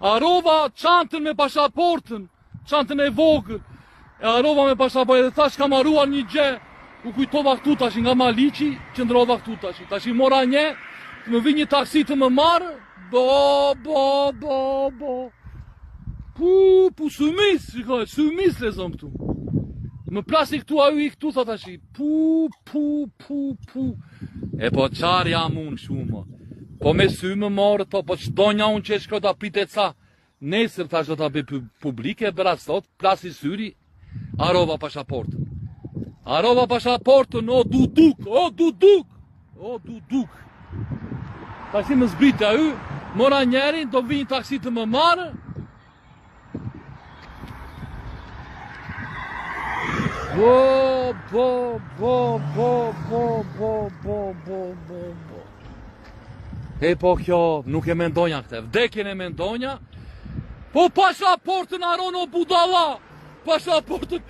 Harrova çantën me pashaportën, çantën e vogël. E harrova me pashaportën dhe thash kam harruar një gjë. U kujtova këtu tash nga Maliqi, qëndrova këtu tash. Tash i mora një, të më vi një taksi të më marrë. Bo, bo, bo, bo. Pu, pu, symis, shikoj, symis lezon këtu. Më plasi këtu, ai i këtu, tha tash. Pu, pu, pu, pu. E po çar jam unë shumë. Po me sy më morë, po, po ç'donja unë që e shkoj ta prite ca. Nesër thash do ta bëj publike, bëra sot, plasi syri, harrova pashaportën. Harrova pashaportën, o duduk, o duduk, o duduk. Taksi më zbriti ai, mora njerin, do vi një taksi të më marrë, Bo, bo, bo, bo, bo, bo, bo, bo, bo, bo. E po kjo, nuk e mendonja këtë, vdekjen e mendonja, po pashaportën harron o budalla, pashaportën...